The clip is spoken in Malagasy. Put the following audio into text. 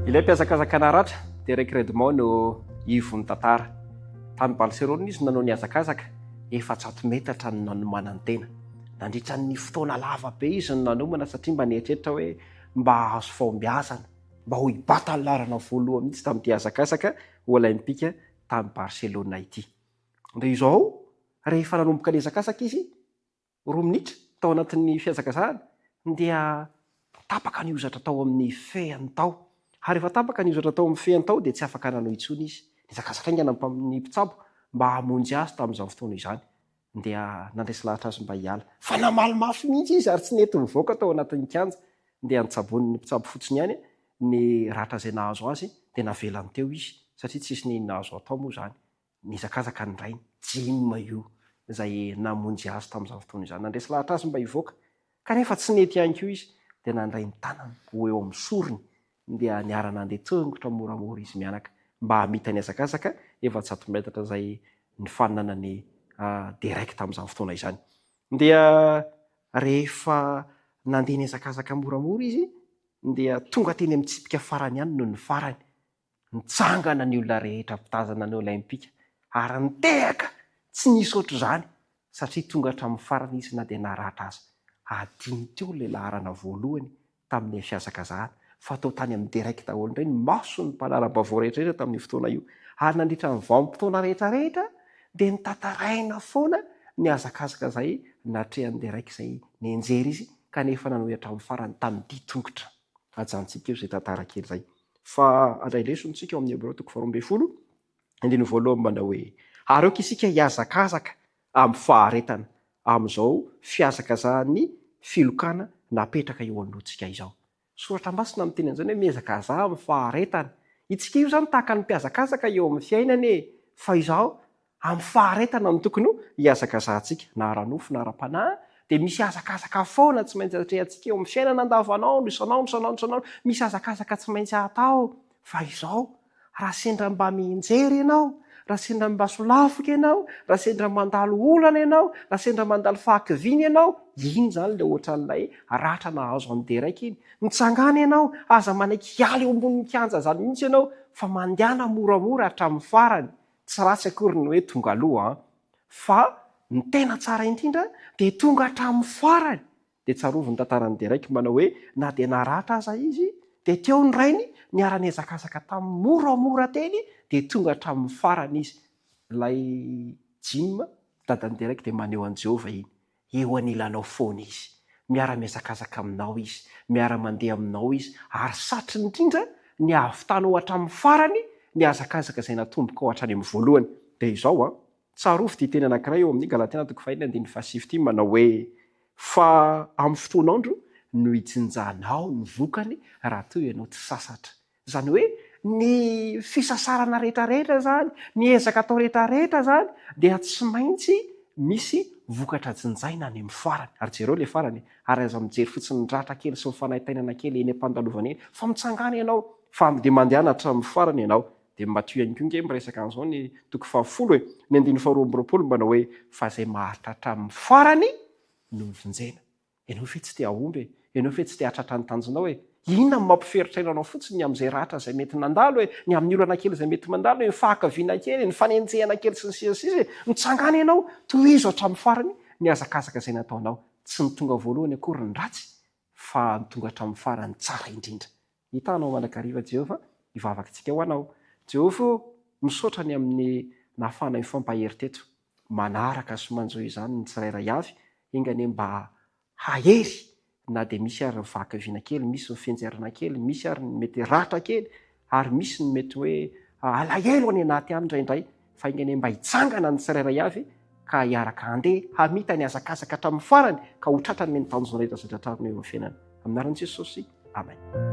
Ilay mpihazakazaka naratra, Derek Redmond no ivon'ny tantara. Tany Barcelone izy no nanao ny hazakazaka, 400 metatra no nanomanany tena. Nandritra ny fotoana lava be izy no nanomana satria mba nieritreritra hoe mba hahazo fahombiazana, mba ho hibata ny laharana voalohany mihitsy tamin'ity hazakazaka olaimpika tany Barcelone ity. Dia izao, rehefa nanomboka nihazakazaka izy, 2 minitra tao anatin'ny fihazakazahana dia tapaka ny hozatra tao amin'ny fehiny tao. Ary rehefa tapaka ny hozatra tao amin'ny fehiny tao dia tsy afaka nanohy intsony izy. Nihazakazaka haingana ny mpitsabo mba hamonjy azy tamin'izany fotoana izany. Dia nandresy lahatra azy mba hiala. Fa namaly mafy mihitsy izy ary tsy nety nivoaka tao anatin'ny kianja. Dia notsaboin'ny mpitsabo fotsiny ihany ny ratra izay nahazo azy dia navelany teo izy satria tsisy n'inona azo atao moa izany. Nihazakazaka ny rainy, Jim io, izay namonjy azy tamin'izany fotoana izany. Nandresy lahatra azy mba hivoaka, kanefa tsy nety ihany koa izy, dia nandray ny tanany ho eo amin'ny sorony, dia niara-nandeha tongotra moramora izy mianaka, mba hamita ny hazakazaka 400 metatra izay nifaninanan'i Derek tamin'izany fotoana izany. Dia rehefa nandeha nihazakazaka moramora izy, dia tonga teny amin'ny tsipika farany ihany nony farany. Nitsangana ny olona rehetra mpitazana ny Olaimpika ary nitehaka tsy nisy ohatr'izany satria tonga hatramin'ny farany izy na dia naratra aza. Hadino teo ilay laharana voalohany tamin'ilay fihazakazahana fa toa tany amin'ny Derek daholo indray ny mason'ny mpanara-baovao rehetra rehetra tamin'io fotoana io ary nandritra ny vanim-potoana rehetra rehetra dia notantaraina foana ny hazakazaka izay natrehan'i Derek izay nianjera izy kanefa nanohy hatramin'ny farany tamin'ny dian-tongotra. Hajanontsika eo izay tantara kely izay. Fa handray lesona isika ao amin'ny Hebreo toko faharoa ambin'ny folo, andininy voalohany manao hoe, Ary aoka isika hihazakazaka amin'ny faharetana amin'izao fihazakazahan'ny filokana napetraka eo anoloantsika izao. Soratra Masina miteny an'izany hoe mihazakazaha amin'ny faharetana. Itsika io izany tahaka ny mpihazakazaka eo amin'ny fiainana e! Fa izao Amin'ny faharetana no tokony ho hihazakazahantsika, na ara-nofo na ara-panahy, dia misy hazakazaka foana tsy maintsy atrehantsika eo amin'ny fiainana andavanandro, isan'andro, isan'andro, isan'andro, misy hazakazaka tsy maintsy atao. Fa izao, raha sendra mba mianjera ianao, raha sendra mba solafoka ianao, raha sendra mandalo olana ianao, raha sendra mandalo fahakiviana ianao, iny izany ilay ohatran'ilay ratra nahazo an'i Derek iny. Mitsangàna ianao, aza manaiky hiala eo ambonin'ny kianja izany mihitsy ianao, fa mandehana moramora hatramin'ny farany. Tsy ratsy akory ny hoe tonga aloha an! Fa ny tena tsara indrindra dia tonga hatramin'ny farany! Dia tsarovy ny tantaran'i Derek manao hoe na dia naratra aza izy dia teo ny rainy niara-nihazakazaka taminy moramora teny dia tonga hatramin'ny farany izy. Ilay Jim, dadan'i Derek dia maneho an'i Jehovah iny. Eo anilanao foana Izy. Miara-mihazakazaka aminao Izy. Miara-mandeha aminao Izy. Ary satriny indrindra ny hahavitanao hatramin'ny farany ny hazakazaka izay natombokao hatrany amin'ny voalohany. Dia izao an, tsarovy ity teny anankiray eo amin'ny Galatiana toko fahenina andininy fahasivy ity manao hoe, Fa amin'ny fotoan'andro no hijinjanao ny vokany raha toa ianao tsy sasatra. Izany hoe ny fisasarana rehetra rehetra izany, ny ezaka atao rehetra rehetra izany dia tsy maintsy misy vokatra jinjaina any amin'ny farany. Ary jereo ilay farany e! Ary aza mijery fotsiny ny ratra kely sy ny fanaintainana kely eny am-pandalovana eny fa mitsangàna ianao fa dia mandehana hatramin'ny farany ianao. Dia Matio ihany koa ange miresaka an'izao ny toko fahafolo e! Ny andininy faharoa amby roapolo manao hoe fa izay maharitra hatramin'ny farany no hovonjena. Ianao ve tsy te hahomby e? Ianao ve tsy te hahatratra ny tanjonao e? Inona no mampiferotra anao fotsiny ny amin'izay ratra izay mety nandalo e? Ny amin'ny olana kely izay mety mandalo e? Ny fahakaviana kely e? Ny fanenjehana kely sy ny sisa sy sisa e? Mitsangàna ianao, tohizo hatramin'ny farany ny hazakazaka izay nataonao. Tsy ny tonga voalohany akory ny ratsy fa ny tonga hatramin'ny farany tsara indrindra. Hitanao mandrakariva Jehovah, hivavaka antsika ho anao. Jehovah ô, misaotra ny amin'ny nahafahanay mifampahery teto. Manaraka sy manjohy izany ny tsirairay avy, enga anie mba hahery na dia misy ary ny fahakiviana kely, misy ny fianjerana kely, misy ary ny mety ratra kely, ary misy ny mety hoe alahelo any anaty any indraindray, fa enga anie mba hitsangana ny tsirairay avy ka hiaraka handeha hamita ny hazakazaka hatramin'ny farany ka ho tratrany ny tanjona rehetra izay tratrarina eo amin'ny fiainana. Amin'ny anaran'i Jesosy, Amen.